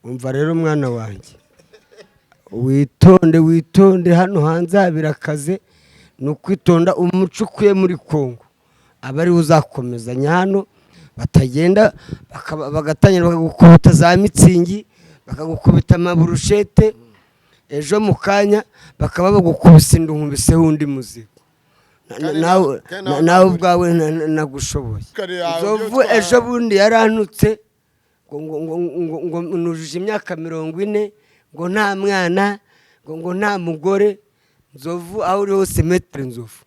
Umva rero mwana wanjye, witonde, witonde, hano hanze birakaze, ni ukwitonda. Umuco ukwiye muri Kongo aba ariwo uzakomezanya hano, batagenda bagatangira bakagukubita za mitsingi, bakagukubita amaburushete, ejo mu kanya bakaba bagukubise induhumbise undi muzigo. Kandi Nawe kandi nawe nawe ubwawe nagushoboye. Kare yawe Nzovu ibyo utwara. Ejo bundi yarantutse ngo nujuje imyaka 40, ngo nta mwana, ngo nta mugore. Nzovu, aho uri hose, maître Nzovu,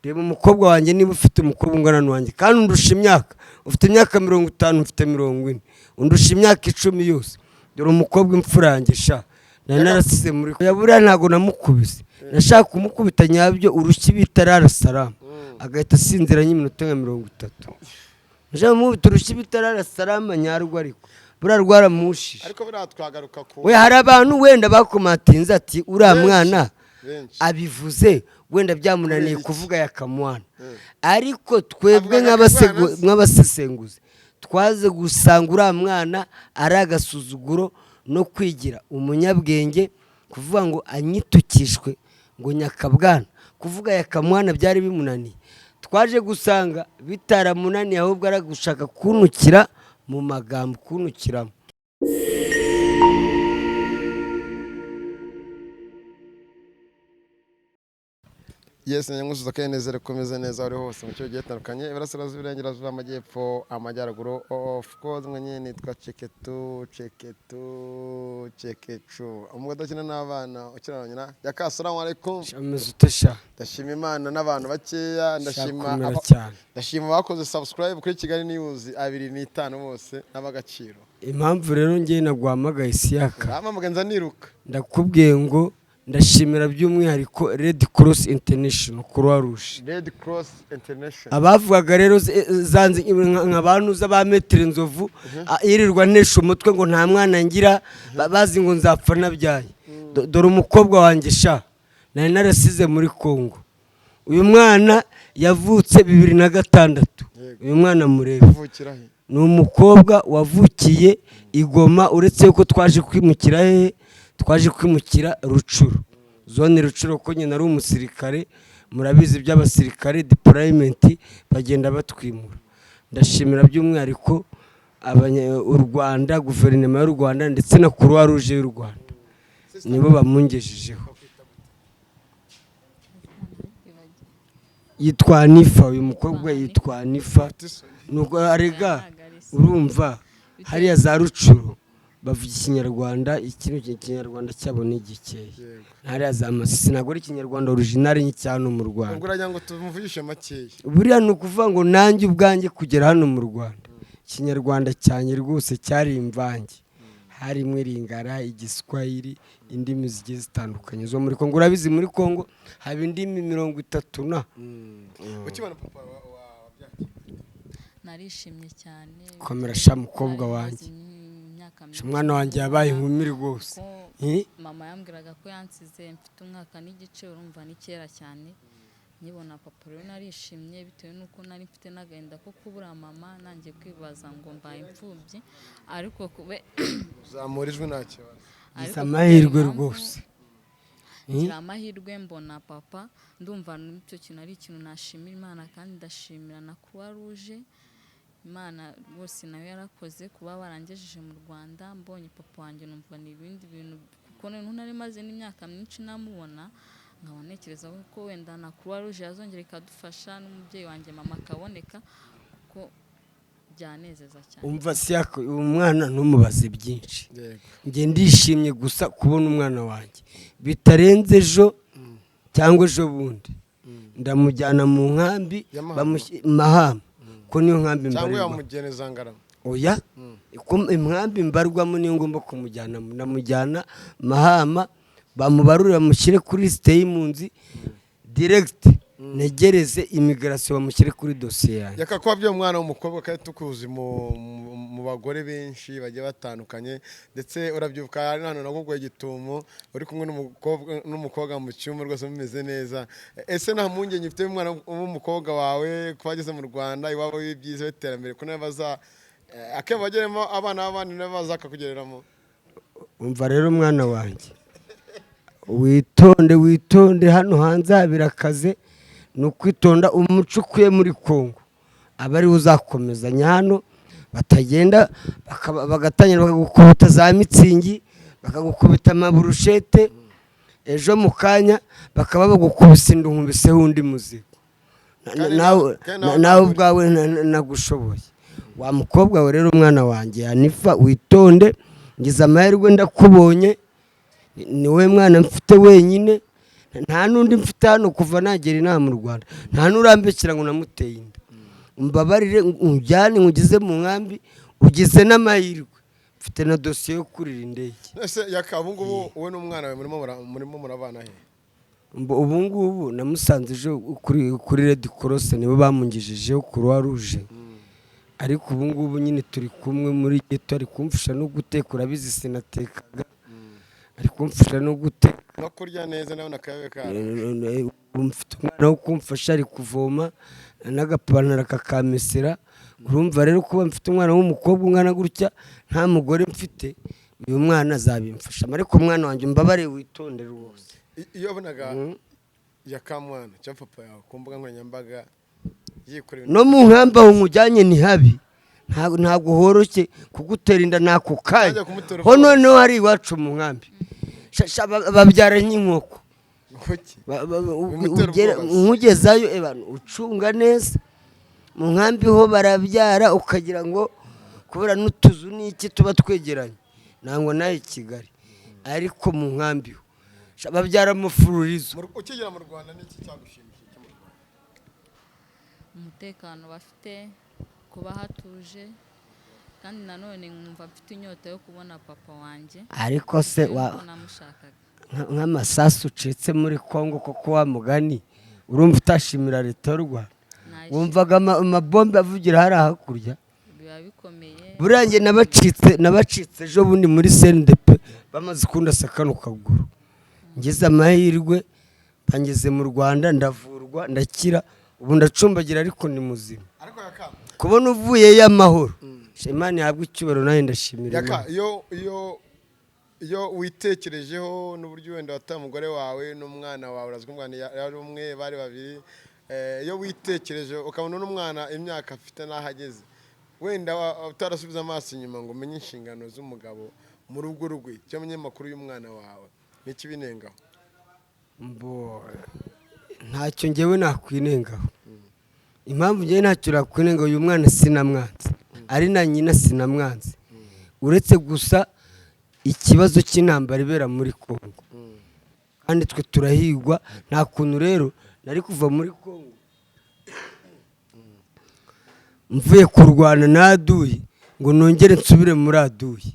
reba umukobwa wanjye, niba ufite umukobwa ungana n'uwanjye kandi undusha imyaka, ufite imyaka 50, mfite 40, undusha imyaka 10 yose. Dore umukobwa, imfura yanjye sha, nari narasize muri buriya, ntabwo namukubise, nashaka kumukubita nyabyo urushyi bita rarasaramu, agahita asinzira nk'iminota nka 30. Nashaka kumukubita urushyi bita rarasarama nyarwo, ariko buriya rwaramushije. Ariko buriya twagaruka ku We, hari abantu wenda bakomatinze ati uriya Benshi, mwana benshi. abivuze wenda byamunaniye Kubera iki? kuvuga yakamwana, ariko twebwe Avuga akabwana se. nk'abasesenguzi twaze gusanga uriya mwana ari agasuzuguro no kwigira umunyabwenge, kuvuga ngo anyitukishwe ngo nyakabwana, kuvuga yakamwana byari bimunaniye. Twaje gusanga bitaramunaniye, ahubwo ari gushaka kuntukira mu magambo, kuntukiramo. Yes, nyamusuza kandi nizere ko umeze neza aho uri hose mu kigo gihe gitandukanye, iburasirazuba, iburengerazuba, amajyepfo, amajyaruguru. Of course, mwe nyine nitwa Ceketu Ceketu Cekecu, umugabo udakina n'abana, ukina na nyina. Yaka, assalamu alaikum. Ameze ute sha? Ndashima Imana n'abantu bakeya, ndashima Shakomera cyane. Ndashima abakoze subscribe kuri Kigali News 25 bose n'abagaciro. Impamvu rero ngewe naguhamagaye, Isiyaka, Urampamagaye nza niruka. ndakubwiye ngo ndashimira by'umwihariko Red Cross International, Croix Rouge. Red Cross International. Abavugaga rero zanze nka bantuza ba maître Nzovu, yirirwa ntesha umutwe ngo nta mwana ngira, bazi ngo nzapfa nabyaye. Dore umukobwa wanjye sha, nari narasize muri Kongo. Uyu mwana yavutse 2006. Yego. Uyu mwana mureba Uvukira he? ni umukobwa wavukiye i Goma, uretse ko twaje kwimukira hehe? Twaje kwimukira Rucuru, zone Rucuru, ko nyine ari umusirikare. Murabizi by'abasirikare, deployment, bagenda batwimura. Ndashimira by'umwihariko u Rwanda, guverinoma y'u Rwanda ndetse na Croix Rouge y'u Rwanda, nibo bamungejejeho. Yitwa Nifa, uyu mukobwa yitwa Nifa. Nuko arega urumva hariya za Rucuru bavuga Ikinyarwanda, ikindi Kinyarwanda cyabo ni gikeya. Hariya za Masisi ntabwo ari Ikinyarwanda original nk'icya hano mu Rwanda. Ubwo uragira ngo tumuvugishe makeya? Buriya ni ukuvuga ngo nanjye ubwanjye kugera hano mu Rwanda, Ikinyarwanda cyanjye rwose cyari imvange, harimo iringara, igiswahili, indimi zigiye zitandukanye zo muri Kongo. Urabizi, muri Kongo haba indimi 30 na Ukibona papa wabyakiriye? Narishimye cyane. Komera sha mukobwa Nari wanjye. maze imyaka Sha, myinshi umwana wanjye yabaye inkumi rwose. ko Eh? mama yambwiraga ko yansize mfite umwaka n'igice, urumva ni kera cyane. Nkibona papa rero narishimye, bitewe n'uko nari mfite n'agahinda ko kubura mama, nanjye kwibaza ngo mbaye imfubyi, ariko kube Uzamura ijwi, nta kibazo. Gize ariko amahirwe kubera impamvu rwose. ngira amahirwe mbona papa, ndumva n'icyo kintu ari ikintu nashimira Imana, kandi ndashimira na Croix Rouge. Imana rwose nayo yarakoze kuba barangejeje mu Rwanda. Mbonye papa wanjye numva ni ibindi bintu, kuko noneho nari maze n'imyaka myinshi namubona, nkaba ntekereza ko wenda na Croix Rouge yazongera ikadufasha n'umubyeyi wanjye mama akaboneka, kuko byanezeza cyane. Umva siyako, uyu mwana ntumubaze byinshi. Yego. Njye ndishimye gusa kubona umwana wanjye. Bitarenze ejo cyangwa ejo bundi ndamujyana mu nkambi. Ya Mahama? Mahama, ko niyo nkambi Cyangwa mbarirwamo. yamugeneza Ngarama? Oya, ko inkambi mbarwamo niyo ngomba kumujyana. Ndamujyana Mahama, bamubarure, bamushyire kuri lisite y'impunzi direct, ntegereze immigration bamushyire kuri dosiye yanjye. Yaka, kuba byo umwana w'umukobwa kandi tukuzi mu bagore benshi bagiye batandukanye, ndetse urabyibuka hari n'ahantu naguguye gitumo uri kumwe n'umukobwa mu cyumba, rwose mumeze neza. Ese nta mpungenge ufite umwana w'umukobwa wawe kuba ageze mu Rwanda, iwabo w'ibyiza w'iterambere, ko nawe baza akenshi bageremo abana b'abandi nabo bazakakugereramo? Umva rero mwana wanjye, witonde, witonde, hano hanze birakaze, ni ukwitonda. Umuco ukwiye muri Kongo aba ariwo uzakomezanya hano, batagenda bagatangira bakagukubita za mitsingi, bakagukubita amaburushete, ejo mu kanya bakaba bagukubise inda, nkubiseho undi muzigo. Kandi kandi nawe Nawe ubwawe nagushoboye wa mukobwa we. Rero umwana wanjye Hanifa, witonde, ngize amahirwe ndakubonye, ni wowe mwana mfite wenyine, nta n'undi mfite hano kuva nagera inaha mu Rwanda, nta n'urambikira ngo namuteye inda. Umbabarire unjyane nkugeze mu nkambi, ugize n'amahirwe mfite na dosiye yo kurira indege. Ese Yaka, ubu ngubu wowe n'umwana wawe murimo murabana he? Ubu ngubu namusanze ejo kuri Red Cross, nibo bamungejejeho, Croix Rouge. Ariko ubu ngubu nyine turi kumwe muri ghetto, ari kumfasha no guteka, urabizi sinatekaga, ari kumfasha no guteka. No kurya neza nawe nakayabe kara. Ubu mfite umwana wo kumfasha, ari kuvoma n'agapantaro akakamesera. Urumva rero, kuba mfite umwana w'umukobwa ungana gutya, nta mugore mfite, uyu mwana azabimfashamo. Ariko umwana wanjye, umbabare witonde rwose. Iyo wabonaga Yakamwana cyangwa papa yawe ku mbuga nkoranyambaga yikoreye No mu nkambi aho nkujyanye ni habi, ntabwo horoshye kugutera inda n'ako kanya. Wajya kumutera Ho ubwoba. Noneho hari iwacu mu nkambi babyara nk'inkoko. Kuki Bimutera ubwoba se? Nkugezayo ebana ucunga neza, mu nkambi ho barabyara ukagira ngo kubera n'utuzu n'iki tuba twegeranye, ntabwo nawe i Kigali, ariko mu nkambi ho babyara amafururizo. Ukigera mu Rwanda n'iki cyagushimishije cyo mu Rwanda? Umutekano bafite, kuba hatuje, kandi nanone nkumva mfite inyota yo kubona papa wanjye Ariko se bitewe wa n'uko namushakaga. Nk'amasasu ucitse muri Kongo koko, wa mugani, urumva utashimira leta y'u Rwanda? Nayishimira. Wumvaga amabombe avugira hariya hakurya. Biba bikomeye. Buriya njye nabacitse ejo bundi muri CNDP bamaze kundasa kano kaguru, ngize amahirwe bangeze mu Rwanda, ndavurwa ndakira, ubu ndacumbagira ariko ni muzima. Ariko Yaka, Kubona uvuyeyo amahoro, Imana ihabwe icyubahiro, nawe ndashimira Yaka, Imana. iyo witekerejeho n'uburyo wenda wataye umugore wawe n'umwana wawe, urazi ko umwana yari umwe, bari babiri, iyo witekerejeho ukabona n'umwana imyaka afite n'aho ageze, wenda utarasubiza amaso inyuma ngo umenye inshingano z'umugabo mu rugo rwe cyangwa umenye amakuru y'umwana wawe, n'ikibinengaho? Mbo, ntacyo ngewe nakwinengaho. Impamvu ngewe ntacyo nakwinengaho, uyu mwana sinamwanze, ari na nyina sinamwanze, uretse gusa ikibazo cy'intambara ibera muri Kongo, kandi twe turahigwa. Nta kuntu rero nari kuva muri Kongo mvuye kurwana na adui ngo nongere nsubire muri adui.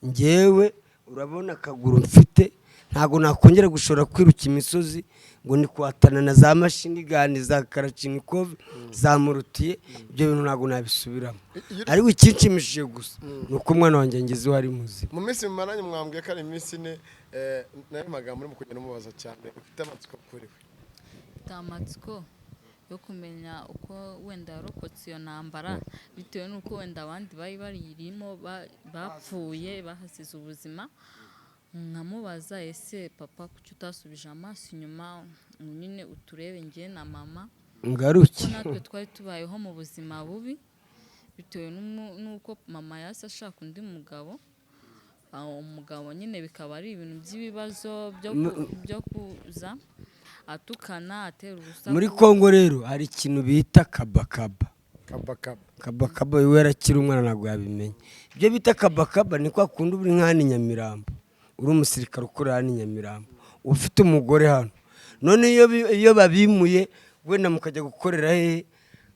Ngewe urabona akaguru mfite, ntabwo nakongera gushobora kwiruka imisozi ngo ni kwatana na za machine gun, za kalachnikov, za mortier, ibyo bintu ntabwo nabisubiramo. Ariko ikinshimishije gusa ni uko umwana wanjye ngezeho ari muzima. Mu minsi mumaranye, mwambwiye ko ari iminsi 4, nayo magambo urimo kugenda umubaza cyane ufite amatsiko kuri we? Mfite amatsiko yo kumenya uko wenda yarokotse iyo ntambara, bitewe n'uko wenda abandi bari bariyirimo bapfuye bahasize ubuzima. Nkamubaza: "Ese papa, kuki utasubije amaso inyuma ngo nyine uturebe njye na mama?" Ngaruke. Ko natwe twari tubayeho mu buzima bubi bitewe n'uko mama yahise ashaka undi mugabo. Aho umugabo nyine bikaba ari ibintu by'ibibazo byo kuza atukana, atera urusaku. Muri Kongo rero hari ikintu bita kabakaba. Kabakaba. Kabakaba, we yarakiri umwana ntabwo yabimenya. Ibyo bita kabakaba ni kwa kundi uba uri nk'ahano i Nyamirambo, uri umusirikare ukorera hano i Nyamirambo, ufite umugore hano, none iyo babimuye wenda mukajya gukorera hehe,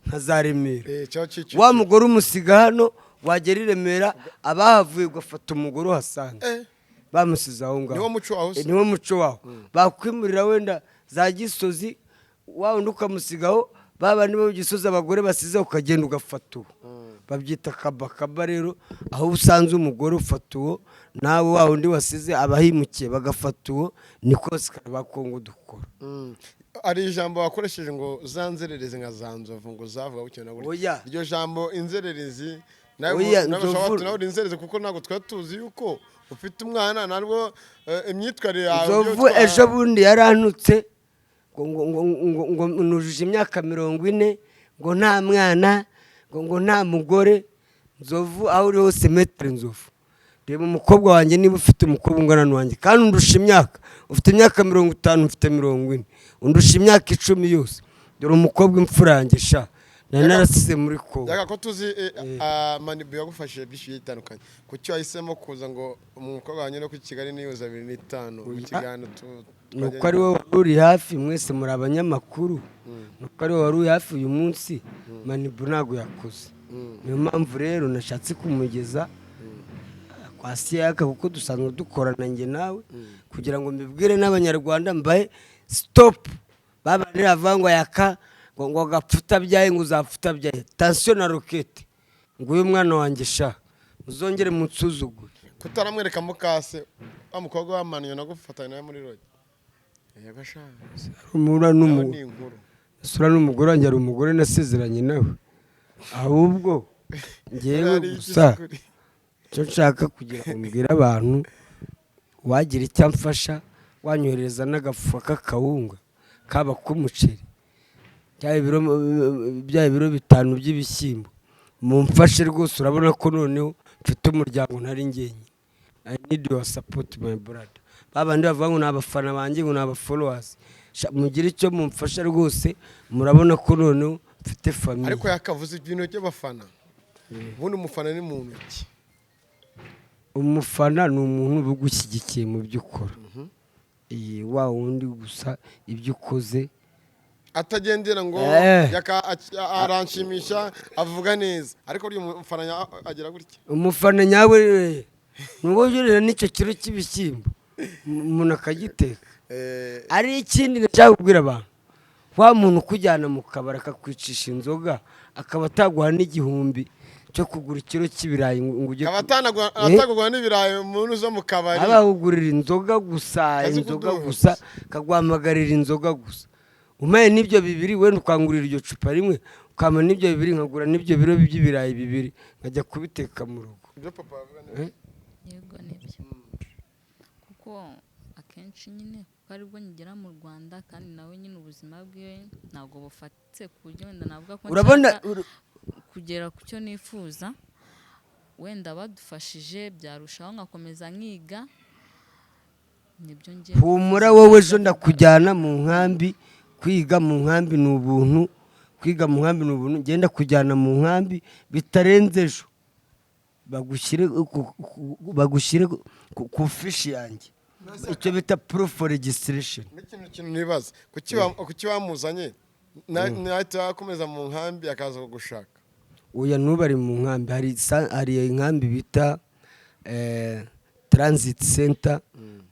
nka za Remera, Cyangwa Kicukiro. wa mugore umusiga hano, wagera i Remera abahavuye ugafata umugore uhasanze. Bamusize aho ngaho. Niwo muco waho se? Niwo muco waho. Bakwimurira wenda za Gisozi, wa wundi ukamusigaho, ba bandi bo Gisozi abagore basize, ukagenda ugafata uwo. Babyita kabakaba rero, aho usanze umugore ufata uwo, nawe wa wundi wasize abahimukiye bagafata uwo. Niko abasirikare ba Kongo dukora. Hari ijambo wakoresheje ngo za nzererezi nka za nzovu, ngo zavuga gutyo na gutya. Oya. Iryo jambo inzererezi Nawe Oya, nawe Nzovu- ushobora nawe uri inzererezi, kuko ntabwo twari tuzi yuko ufite umwana, narwo imyitwarire yawe Nzovu uburyo witwara. Ejo bundi yarantutse ngo nujuje imyaka 40, ngo nta mwana, ngo nta mugore. Nzovu, aho uri hose, maître Nzovu, reba umukobwa wanjye. Niba ufite umukobwa ungana n'uwanjye kandi undusha imyaka, ufite imyaka 50, mfite 40, undusha imyaka 10 yose. Dore umukobwa, imfura yanjye sha, nari narasize muri Kongo. Yaka, ko tuzi Manibu yagufashije byinshi bigiye bitandukanye, kuki wahisemo kuza ngo umukobwa wanjye no ku Kigali niyuza 2005 mu kiganiro Ni uko ari wowe wari uri hafi, mwese muri abanyamakuru, ni uko ari wowe wari uri hafi uyu munsi. Manibu ntabwo yakoze, niyo mpamvu rero nashatse kumugeza kwa Siyaka, kuko dusanzwe dukorana njye nawe, kugira ngo mbibwire n'Abanyarwanda, mbahe stop babandi bavuga ngo Yaka ngo agapfa utabyaye, ngo uzapfa utabyaye. Tansiyo na rokete, ngo uyu mwana wanjye sha, muzongere munsuzugure. Kutaramwereka mukase wa mukobwa wamaniye nagufatanya nawe muri rogi, yego sha. Umura nawe ni inkuru. Sura n'umugore wanjye, hari umugore nasezeranye nawe, ahubwo ngewe Hari gusa igisukuri. Icyo nshaka kugira ngo mbwire abantu, wagira icyo amfasha, wanyohereza n'agafuka k'akawunga, kaba k'umuceri, bya ibiro 5 by'ibishyimbo, mumfashe rwose. Urabona ko noneho mfite umuryango, ntari njyenyine. I need your support, my brother. Babandi bavuga ngo ni abafana banjye, ngo ni aba followers, mugire icyo mumfasha rwose. Murabona ko noneho mfite famille. Ariko yakavuze ibintu by'abafana, ubundi umufana ni muntu ki? Umufana ni umuntu uba ugushyigikiye mu byo ukora. Iyi wa wundi gusa ibyo ukoze atagendera ngo aranshimisha, avuga neza, ariko burya umufana agira gutya. Umufana nyawe ni uwo yurira n'icyo kiro cy'ibishyimbo, umuntu akagiteka. Ari ikindi nashaka kubwira abantu, wa muntu ukujyana mu kabari akakwicisha inzoga, akaba ataguha n'igihumbi cyo kugura ikiro cy'ibirayi ngo ujye akaba atagugura n'ibirayi umuntu uza mu kabari. Abahugurira inzoga gusa. Azi Inzoga kuduha. gusa, akaguhamagarira inzoga gusa. Umpaye n'ibyo bibiri, wenda ukangurira iryo cupa rimwe, ukampa n'ibyo bibiri, nkagura n'ibyo biro by'ibirayi bibiri, nkajya kubiteka mu rugo. Ibyo papa avuga ni Eh? Yego, nibyo, kuko akenshi nyine kuko aribwo nkigera mu Rwanda, kandi nawe nyine ubuzima bwe ntabwo bufatitse ku buryo wenda navuga ko Urabona nshaka kugera ku cyo nifuza. Wenda badufashije byarushaho, nkakomeza nkiga, nibyo njye. Humura wowe, ejo ndakujyana mu nkambi. Kwiga mu nkambi ni ubuntu, kwiga mu nkambi ni ubuntu. Ngenda kujyana mu nkambi bitarenze ejo, bagushyire ku fishi yanjye, icyo bita proof registration. N'ikintu kintu nibaza, kuki bamuzanye nahita akomeza mu nkambi akaza kugushaka? Oya, ntubari mu nkambi. Hari inkambi bita transit center,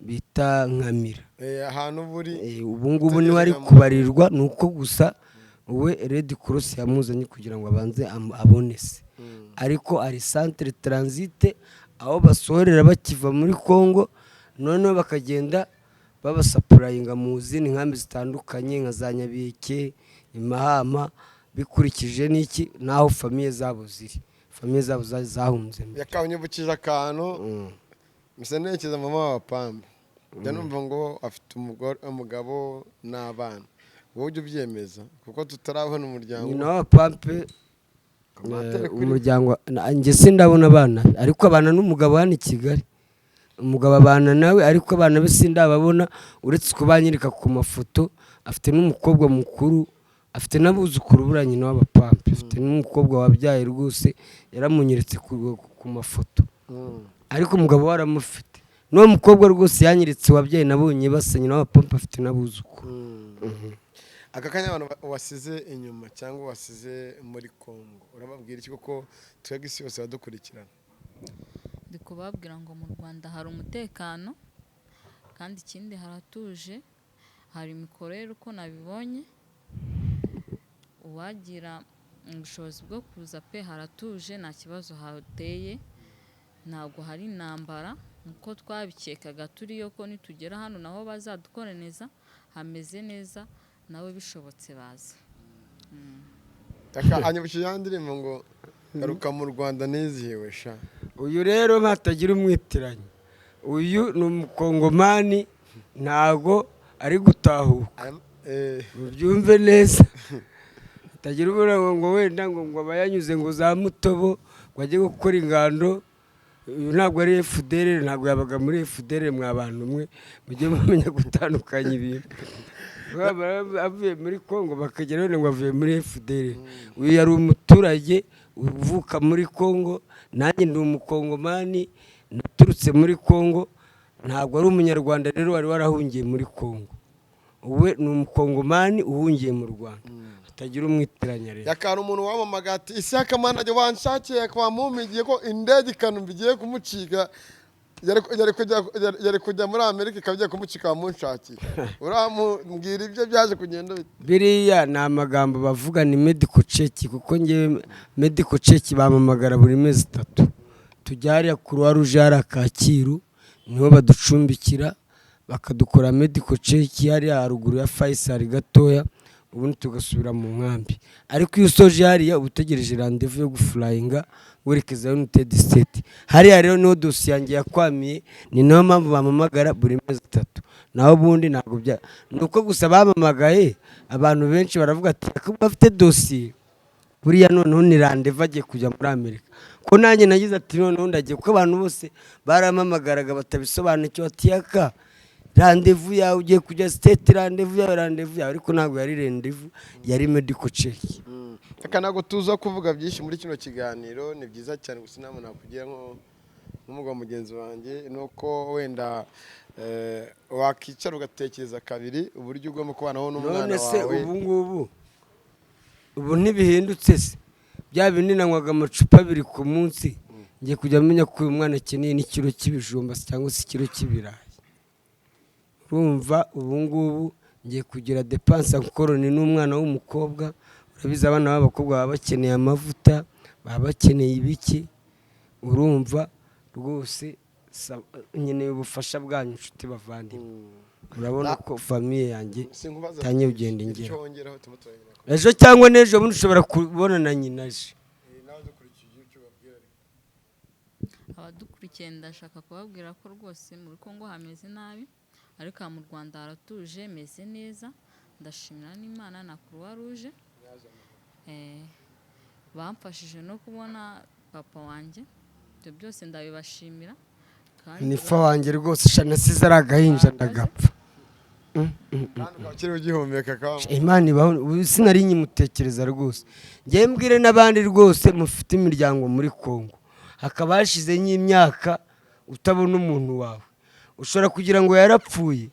bita Nkamira. Ahantu buri Ubu ngubu niwe ari Utegereje. kubarirwa, ni uko gusa we Red Cross yamuzanye kugira ngo abanze abone se, ariko ari centre transit aho basohorera bakiva muri Congo, noneho bakagenda babasupplyinga mu zindi nkambi zitandukanye nka za Nyabiheke, Mahama, bikurikije n'iki n'aho famille zabo ziri, famille zabo zahunze mbere. Yakanyibukije akantu, mpise ntekereza mama wa Pambe. Njya numva ngo afite umugore, umugabo n'abana. Wowe ujya ubyemeza, kuko tutarabona umuryango? Nyina wa Pampe. Commentaire Umuryango njye sindabona abana be, ariko abana n'umugabo hano i Kigali. Umugabo abana nawe, ariko abana be sindababona, uretse kubanyereka ku mafoto. Afite n'umukobwa mukuru, afite n'abuzukuru. Buriya nyina w'Abapampe afite n'umukobwa wabyaye rwose, yaramunyeretse ku mafoto. Ariko umugabo we aramufite, n'uwo mukobwa rwose yanyeretse wabyaye, nabonye basa. Nyina w'Abapampe afite n'abuzukuru. Aka kanya abantu wasize inyuma cyangwa wasize muri Congo, urababwira iki, kuko twebwe isi yose badukurikirana? Ndi kubabwira ngo mu Rwanda hari umutekano, kandi ikindi haratuje, hari imikorere uko nabibonye. Uwagira ubushobozi bwo kuza pe, haratuje, nta kibazo hateye, ntabwo hari intambara nkuko twabikekaga turiyo, ko nitugera hano naho bazadukoraneza. Hameze neza, nawe bishobotse baza. Anyibukije ya ndirimbo ngo Garuka mu Rwanda nizihiwe sha. Uyu rero batagira umwitiranye, uyu ni umukongomani, ntago ari gutahuka. Mubyumve neza, atagira ubura ngo wenda ngo aba yanyuze ngo za Mutobo ngo ajye gukora ingando. Uyu ntabwo ari FDLR, ntabwo yabaga muri FDLR. Mwa bantu mwe mujye mumenya gutandukanya ibintu. Baba avuye muri Congo bakagera wenda ngo avuye muri FDLR. Uyu yari umuturage uvuka muri Congo, nanjye ndi umukongomani naturutse muri Congo, ntabwo ari umunyarwanda rero wari warahungiye muri Congo. We ni umukongomani uhungiye mu Rwanda, atagira umwitiranya rero. Yakana umuntu wamamaga ati Ishyaka manajye wanshakiye kwamumpigiye ko indege ikanumva igiye kumucika, yari kujya muri Amerika ikaba igiye kumucika, wamunshakiye uramubwira ibyo byaje kugenda bite? Biriya ni amagambo bavuga, ni medical check, kuko ngewe medical check bampamagara buri mezi 3. Tujya hariya Croix Rouge, hariya Kacyiru niho baducumbikira, bakadukora medical check hariya haruguru ya Faisal gatoya, ubundi tugasubira mu nkambi. Ariko iyo usoje hariya uba utegereje rendez-vous yo guflyinga werekeza United State. Hariya rero niho dosiye yanjye yakwamiye, ni nayo mpamvu bampamagara buri mezi 3. Naho ubundi ntabwo bya ni uko gusa bampamagaye, abantu benshi baravuga ati kuba afite dosiye buriya noneho ni rendez-vous agiye kujya muri Amerika. Ko nanjye nagize ati noneho ndagiye, kuko abantu bose barampamagaraga batabisobanukiwe, ati Yaka, rendez-vous yawe ugiye kujya States, rendez-vous yawe, rendez-vous yawe. Ariko ntabwo yari rendez-vous, yari medical check. Reka ntabwo tuza kuvuga byinshi muri kino kiganiro. Ni byiza cyane, gusa inama nakugira nk'umugabo mugenzi wanjye ni uko wenda wakicara ugatekereza kabiri uburyo ugomba kubanaho n'umwana None se wawe. ubu ngubu ubu ntibihindutse se? Bya bindi nanywaga amacupa 2 ku munsi, ngiye kujya menya ko uyu mwana akeneye n'ikiro cy'ibijumba cyangwa se ikiro cy'ibirayi. Urumva ubu ngubu ngiye kugira dépenses nkoroni n'umwana w'umukobwa. Urabizi abana b'abakobwa baba bakeneye amavuta, baba bakeneye ibiki. Urumva rwose nkeneye ubufasha bwanyu, inshuti bavandimwe. Urabona ko famille yanjye Sinkubaza itangiye kugenda ingera. Icyo wongeraho turimo turagenda. Ejo cyangwa n'ejo bundi ushobora kubona na nyina aje. Nawe dukurikiye icyo ubabwira ariko. Abadukurikiye, ndashaka kubabwira ko rwose muri Congo hameze nabi, ariko aha mu Rwanda haratuje, meze neza. Ndashimira n'Imana na Croix Rouge bamfashije no kubona papa wanjye. Ibyo byose ndabibashimira kandi. Nifa wanjye rwose sha, nasize ari agahinja ndagapfa. Kandi ukaba ukiri ugihumeka kaba. Imana ibaho, ubu sinari nkimutekereza rwose. Ngewe mbwire n'abandi rwose mufite imiryango muri Congo, hakaba hashize nk'imyaka utabona umuntu wawe, ushobora kugira ngo yarapfuye,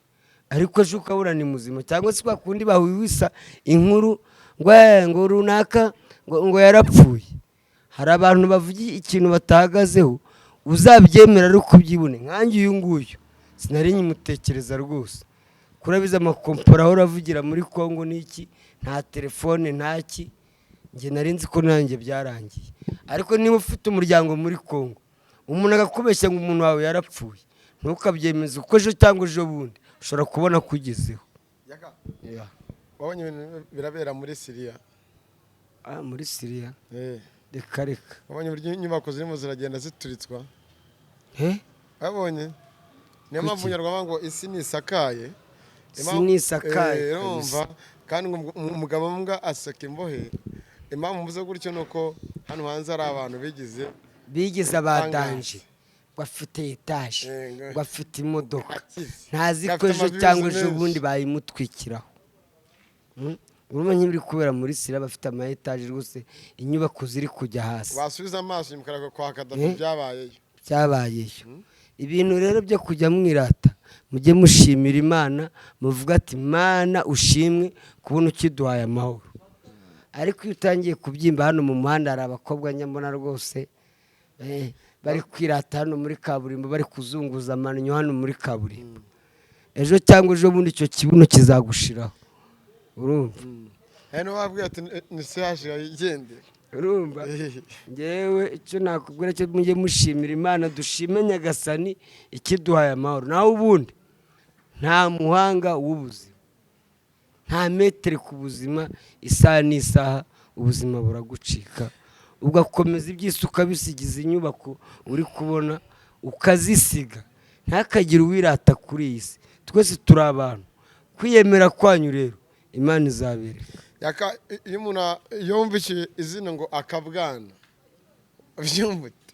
ariko ejo ukabura ni muzima, cyangwa se kwa kundi bahwihwisa inkuru ngo ngo runaka ngo yarapfuye. Hari abantu bavuga ikintu batahagazeho, uzabyemera ari uko ubyibone. Nkanjye uyu nguyu sinari nkimutekereza rwose. Kurabiza amakompora ahora avugira muri Congo n'iki, nta telefone ntaki, njye nari nzi ko nanjye byarangiye. Ariko niba ufite umuryango muri Congo, umuntu akakubeshya ngo umuntu wawe yarapfuye, ntukabyemeze, kuko ejo cyangwa ejo bundi ushobora kubona ko ugezeho. Yaka, wabonye ibintu birabera muri Siriya? Ah, muri Siriya? Reka reka. Wabonye uburyo inyubako zirimo ziragenda zituritswa? He? Wabonye? Niyo mpamvu Kuki? Umunyarwanda ngo isi ntisakaye. Isi ntisakaye. Urumva kandi ngo umugabo mbwa aseka imbohe. Impamvu mvuze gutyo ni uko hano hanze hari abantu bigize Bigize abadanje, ngo afite etaje, ngo afite imodoka, Akize. ntazi ko Gafite ejo amaviews cyangwa ejo menshi. bundi bayimutwikiraho. Urumva nk'ibiri kubera muri Siriya, bafite ama etaje rwose, inyubako ziri kujya hasi. Wasubiza amaso inyuma ukareba kwa Kadafi byabayeyo. Byabayeyo. Ibintu rero byo kujya mwirata, mujye mushimira Imana, muvuga ati Mana ushimwe kubona ukiduhaye amahoro. Ariko iyo utangiye kubyimba hano mu muhanda, hari abakobwa nyambona rwose bari kwirata hano muri kaburimbo, bari kuzunguza amannyo hano muri kaburimbo. Ejo cyangwa ejo bundi icyo kibuno kizagushiraho, urumva? Hari n'uwabwiye ati ni sehaje yigendera. Urumva, ngewe icyo nakubwira cyo, mujye mushimira Imana, dushime Nyagasani ikiduhaye amahoro. Naho ubundi nta muhanga w'ubuzima, nta maître ku buzima. Isaha n'isaha ubuzima buragucika. Ugakomeza iby'isi, ukabisigiza inyubako uri kubona, ukazisiga. Ntakagire uwirata kuri iyi si, twese turi abantu. Kwiyemera kwanyu rero, Imana izabereka. Yaka, iyo umuntu yumvise izina ngo akabwana, ubyumva ute?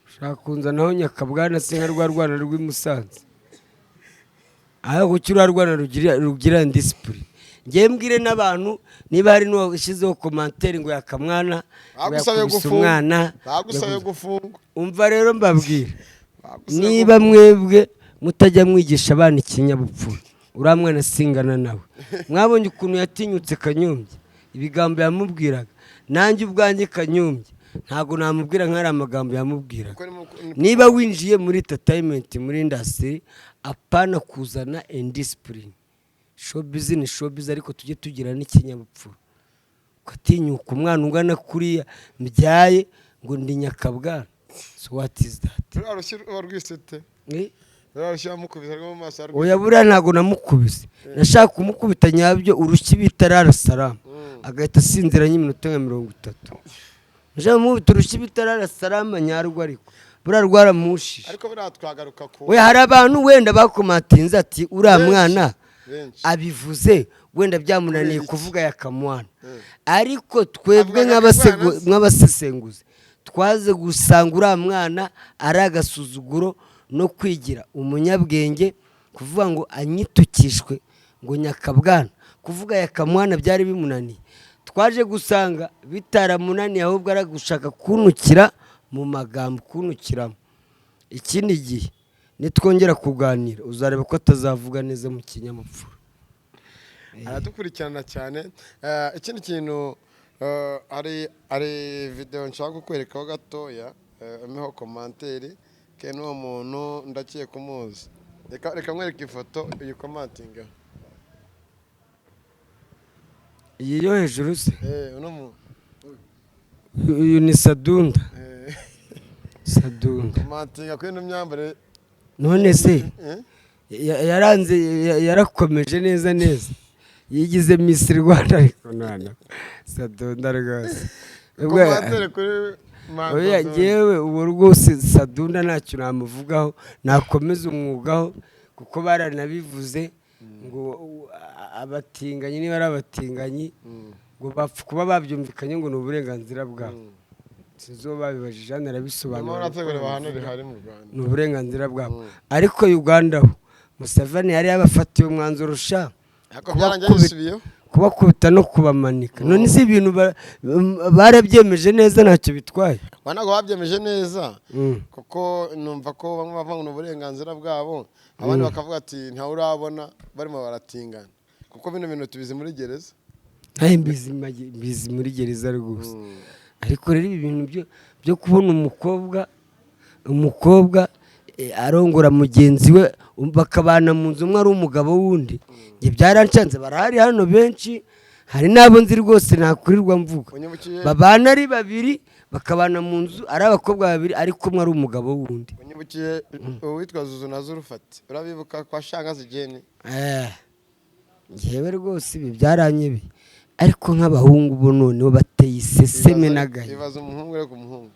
Ushaka kunzanaho nyakabwana se, nka rwa rwana rw'i Musanze? Aho kuki uriya rwana rugira indiscipline? Ngewe mbwire n'abantu, niba hari n'uwashyizeho commentaire ngo yakamwana, ngo Bagusabe yakubise gufungwa. umwana. Bagusabe gufungwa. Umva rero mbabwira, Bagusabe. niba mwebwe mutajya mwigisha abana ikinyabupfura, uriya mwana singana nawe. Mwabonye ukuntu yatinyutse Kanyombya, ibigambo yamubwiraga. Nanjye ubwanjye Kanyombya ntabwo namubwira nk'ari amagambo yamubwiraga. Kuko Niba winjiye muri entertainment, muri industry, apana kuzana indiscipline. Showbiz ni showbiz, ariko tujye tugira n'ikinyabupfura. Ugatinyuka umwana ungana kuriya mbyaye ngo ndi nyakabwana, so what is that? Ruriya rushyi ruba rwisute. Eh? Ruriya rushyi wamukubise rwo mu maso yarwisute. Oya, buriya ntabwo namukubise. Nashaka kumukubita nyabyo urushyi bita rara salamu, agahita asinzira nk'iminota nka 30. Nashaka kumukubita urushyi bita rara salama nyarwo, ariko buriya rwaramushije. Ariko buriya twagaruka ku We, hari abantu wenda bakomatinze ati uriya Benshi, mwana benshi. abivuze wenda byamunaniye Kubera iki? kuvuga yakamwana, ariko twebwe Avuga akabwana se. nk'abasesenguzi twaze gusanga uriya mwana ari agasuzuguro no kwigira umunyabwenge, kuvuga ngo anyitukishwe ngo nyakabwana. Kuvuga yakamwana byari bimunaniye, twaje gusanga bitaramunaniye, ahubwo ari gushaka kuntukira mu magambo, kuntukiramo. Ikindi gihe nitwongera kuganira, uzareba ko atazavuga neza mu kinyabupfura. Aradukurikirana cyane. Ikindi kintu, hari videwo nshaka kukwerekaho gatoya, umpeho commentaire ke n'uwo muntu ndakiye kumuzi. Reka nkwereke ifoto uyikomantingeho. Iyi yo hejuru se? Uno muntu. Uyu ni Sadunda. Sadunda. Komantinga kuri ino myambarire. None se Eh? Yaranze yarakomeje neza neza, yigize Miss Rwanda, ariko nana Sadunda rwose. Commentaire kuri Oya. Manzi. Ngewe ubu rwose Sadunda ntacyo namuvugaho, nakomeza umwugaho, kuko baranabivuze ngo abatinganyi, niba ari abatinganyi, ngo bapfa kuba babyumvikanye, ngo ni uburenganzira bwabo. Sinzi uwo babibajije hano, arabisobanura. Nyuma urategura bahano rihari mu Rwanda. Ni uburenganzira bwabo, ariko Uganda ho Museveni yari yabafatiye umwanzuro sha. Ariko byarangiye bisubiyeho. Kubakubita no kubamanika. None si ibintu barabyemeje neza, ntacyo bitwaye. Ba ntabwo babyemeje neza, kuko numva ko bamwe bavuga ngo ni uburenganzira bwabo, abandi bakavuga ati ntawe urabona barimo baratingana, kuko bino bintu tubizi muri gereza. Nawe mbizi, mbizi muri gereza rwose. Ariko rero ibi bintu byo kubona umukobwa arongora mugenzi we, bakabana mu nzu, umwe ari umugabo w'undi, njye byarancanze. Barahari hano benshi, hari n'abo nzi rwose ntakurirwa mvuga, Unyibukiye babana ari babiri, bakabana mu nzu ari abakobwa babiri, ariko umwe ari umugabo w'undi. Unyibukiye uwitwa Zuzu na Zurufati, urabibuka kwa Shangazi Jeni? Njyewe rwose ibi byaranyebeye, ariko nk'abahungu bo noneho bateye iseseme n'agahinda. Ibaza umuhungu ariko umuhungu.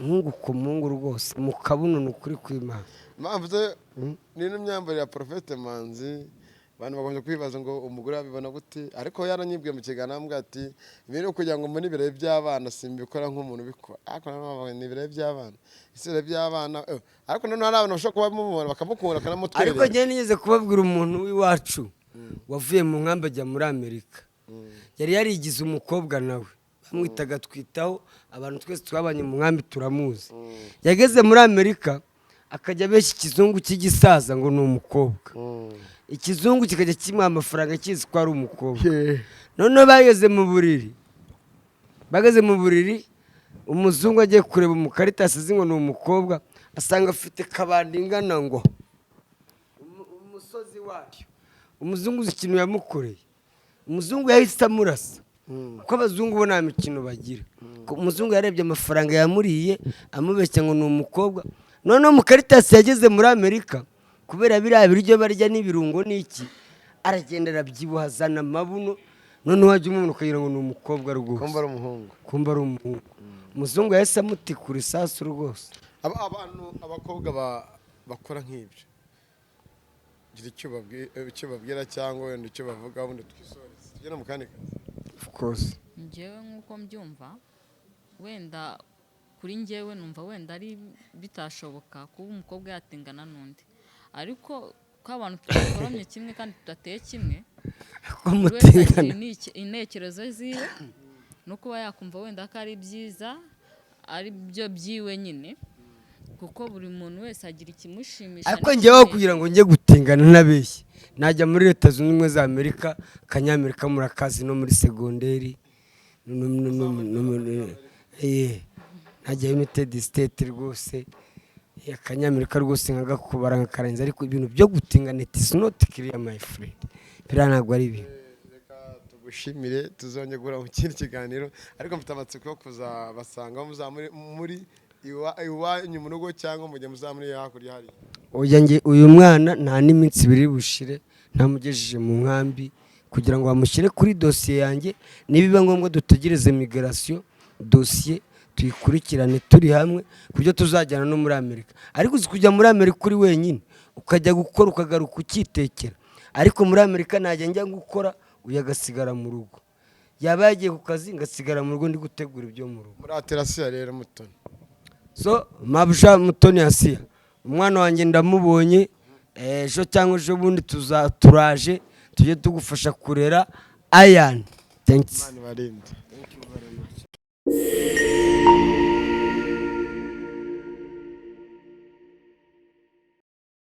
Umuhungu ku muhungu rwose mu kabuno, ni ukuri kw'Imana. Impamvu ze ni n'imyambarire ya Porofete Manzi, abantu bagombye kwibaza ngo umugore yabibona gute? Ariko yaranyibwiye mu kiganiro, ambwira ati ibi ni ukugira ngo mbone ibirori by'abana, simbikora nk'umuntu ubikora. Ariko nanone bavuga ni ibirori by'abana, ese ibirori by'abana, ariko noneho hari abantu bashobora kuba bamubona bakamukunda, Ariko bakanamutwerera. Njyewe nigeze kubabwira umuntu w'iwacu wavuye mu nkambi ajya muri Amerika, yari yarigize umukobwa nawe, bamwitaga Twitaho. Abantu twese twabanye mu nkambi turamuzi. Yageze muri Amerika akajya abeshya ikizungu cy'igisaza ngo ni umukobwa, ikizungu kikajya kimuha amafaranga kizi ko ari umukobwa. Noneho bageze mu buriri, umuzungu agiye kureba umukaritasi azi ngo ni umukobwa, asanga afite kabanda ingana ngo umusozi wayo. Umuzungu, uzi ikintu yamukoreye? Umuzungu yahise amurasa, kuko abazungu bo nta mikino bagira. Ko umuzungu yarebye amafaranga yamuriye amubeshya ngo ni umukobwa. Noneho mukaritasi yageze muri Amerika, kubera biriya biryo barya n'ibirungo n'iki, aragenda arabyibuha, azana amabuno. Noneho wajya umubona ukagira ngo ni umukobwa rwose. Kumva ari umuhungu. Kumva ari umuhungu. Umuzungu yahise amutikura isasu rwose. Abantu, abakobwa bakora nk'ibyo, gira icyo babwira cyangwa wenda icyo bavuga, ubundi twisoreze tugere mu kandi kazi. Of course. Njyewe nk'uko mbyumva, wenda kuri njyewe numva wenda ari bitashoboka kuba umukobwa yatingana n'undi, ariko ko abantu tudaforomye kimwe kandi tudateye kimwe, ko buri wese agira mutingana. Intekerezo ziwe no kuba yakumva wenda ko ari byiza, ari byo byiwe nyine, kuko buri muntu wese agira ikimushimisha Ariko njyewe n'ikimunezeza. kugira ngo njye gutingana ntabeshye, najya muri Leta Zunze Ubumwe za Amerika. Akanyamerika murakazi no muri segonderi, najya United State rwose, akanyamerika rwose nkagakubara nkakarenza. Ariko ibintu byo gutingana, it is not clear, my friend. Biriya ntabwo ari ibintu. Reka tugushimire, tuzongere guhura mu kindi kiganiro, ariko mfite amatsiko yo kuzabasanga aho muzaba muri iwanyu mu rugo cyangwa mu gihe muzaba muri hakurya hariya. Oya, njye uyu mwana nta n'iminsi 2 bushire ntamugejeje mu nkambi kugira ngo bamushyire kuri dosiye yanjye. Nibiba ngombwa dutegereze migration, dosiye tuyikurikirane turi hamwe ku buryo tuzajyana no muri Amerika. Ariko uzi kujya muri Amerika uri wenyine, ukajya gukora ukagaruka ukitekera? Ariko muri Amerika najya njya gukora, uyu agasigara mu rugo. Yaba yagiye ku kazi, ngasigara mu rugo ndi gutegura ibyo mu rugo. Muri aterasiya rero, Mutoni. So mabusha Mutoni Asiya, umwana wanjye ndamubonye. Ejo cyangwa ejo bundi tuza turaje tujye tugufasha kurera ayani. Thanks. Imana ibarinde.